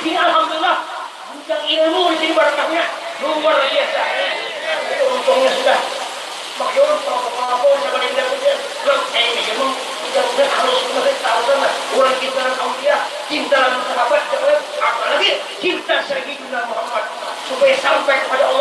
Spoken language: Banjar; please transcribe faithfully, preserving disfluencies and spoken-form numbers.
Ini alhamdulillah, gudang ilmu di sini barakahnya luar biasa. Jadi untungnya sudah. Maklum, kalau apa-apa, bisa pada kita punya. Belum, eh, ini ilmu, kita punya harus, kita harus lah. Orang cinta dan aulia, cinta dan sahabat, jangan, apalagi cinta Sayyidina Muhammad. Supaya sampai kepada Allah.